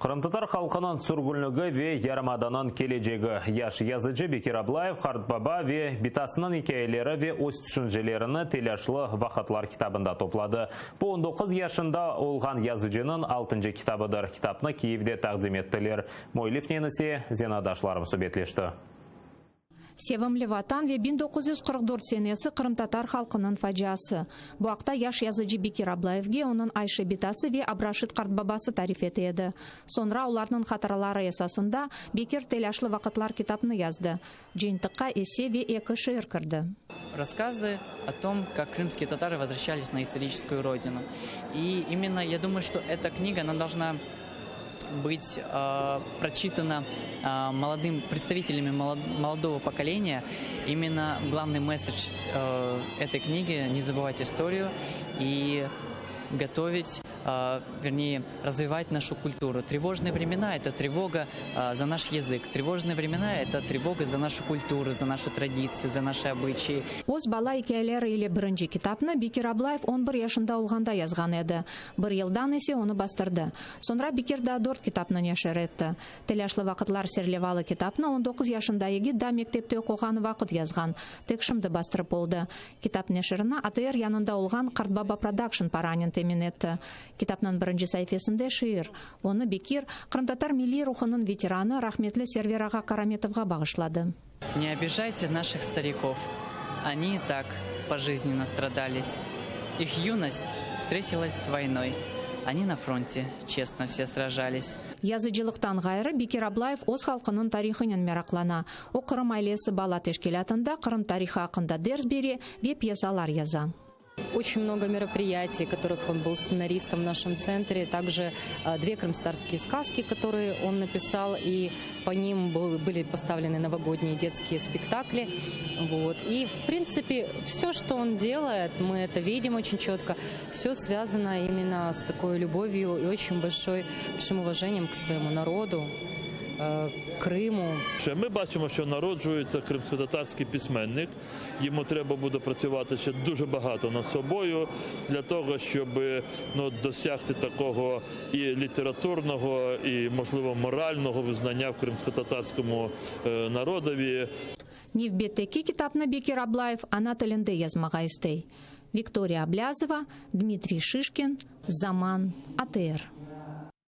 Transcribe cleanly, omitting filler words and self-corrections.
Qırımtatar halqınıñ sürgünligi ve yarımadanıñ kelecegi. Yaş yazıcı Bekir Ablayev qartbaba ve bitasınıñ ikâyeleri ve öz tüşüncelerini Telâşlı vaqıtlar kitabında topladı. Bu 19 yaşında olğan yazıcınıñ altıncı kitabıdır. Kitapnı Kiyevde taqdim ettiler. Müellifnen ise zenaatdaşlarım subetleşti. Sevimli Vatan ve 1944 senesi qırımtatar halqınıñ faciası. Bu aqta yaş yazıcı Bekir Ablayevge onıñ Ayşe bitası ve Abraşit qartbabası tarif ete edi. Soñra olarnıñ hatıraları esasında Bekir Telâşlı vaqıtlar kitapnı yazdı. Cıyıntıqqa esse ve eki şiir kirdi. Рассказы о том, как крымские татары возвращались на историческую родину. И именно я думаю, что эта книга, она должна быть э, прочитана э, молодым представителями молодого поколения. Именно главный месседж э, этой книги – не забывать историю и готовить, вернее, развивать нашу культуру. Тревожные времена – это тревога за наш язык. Тревожные времена – это тревога за нашу культуру, за наши традиции, за наши обычаи. Öz bala ikâyeleri ile birinci kitapnı Bekir Ablayev 11 yaşında olğanda yazğan edi. Bir yıldan ise onı bastırdı. Soñra Bekir daa dört kitapnı neşir etti. Telâşlı vaqıtlar serlevalı kitapnı 19 yaşında yigit daa mektepte oquğanı vaqıt yazğan. Tek şimdi bastırıp oldı. Kitap neşirini ATR yanında olğan Qartbaba Prodakşn paranen temin etti. Kitapnıñ birinci saifesinde şiir. Onı Bekir, qırımtatar milliy ruhunıñ veteranı rahmetli Server ağa Karametovğa bağışladı. Не обижайте наших стариков. Они и так по жизни настрадались. Их юность встретилась с войной. Они на фронте честно все сражались. Yazıcılıqtan ğayrı, Bekir Ablayev öz halqınıñ tarihınen meraqlana. O, Qırım ailesi bala teşkilâtında Qırım tarihı aqqında ders bere ve pyesalar yaza. Очень много мероприятий, которых он был сценаристом в нашем центре. Также две крымскотатарские сказки, которые он написал, и по ним были поставлены новогодние детские спектакли. Вот. И, в принципе, все, что он делает, мы это видим очень четко, все связано именно с такой любовью и очень большой, большим уважением к своему народу, Крыму. Ще Ми бачимо, що народжується кримськотатарський письменник. Йому треба буде працювати ще дуже багато над собою для того, щоб ну, досягти такого і літературного, і, можливо, морального визнання в кримськотатарському е, народові. Nevbetteki kitapnı Bekir Ablayev ana tilinde yazmağa istey. Viktoriya Ablâzova, Dmitriy Şişkin, Zaman, ATR.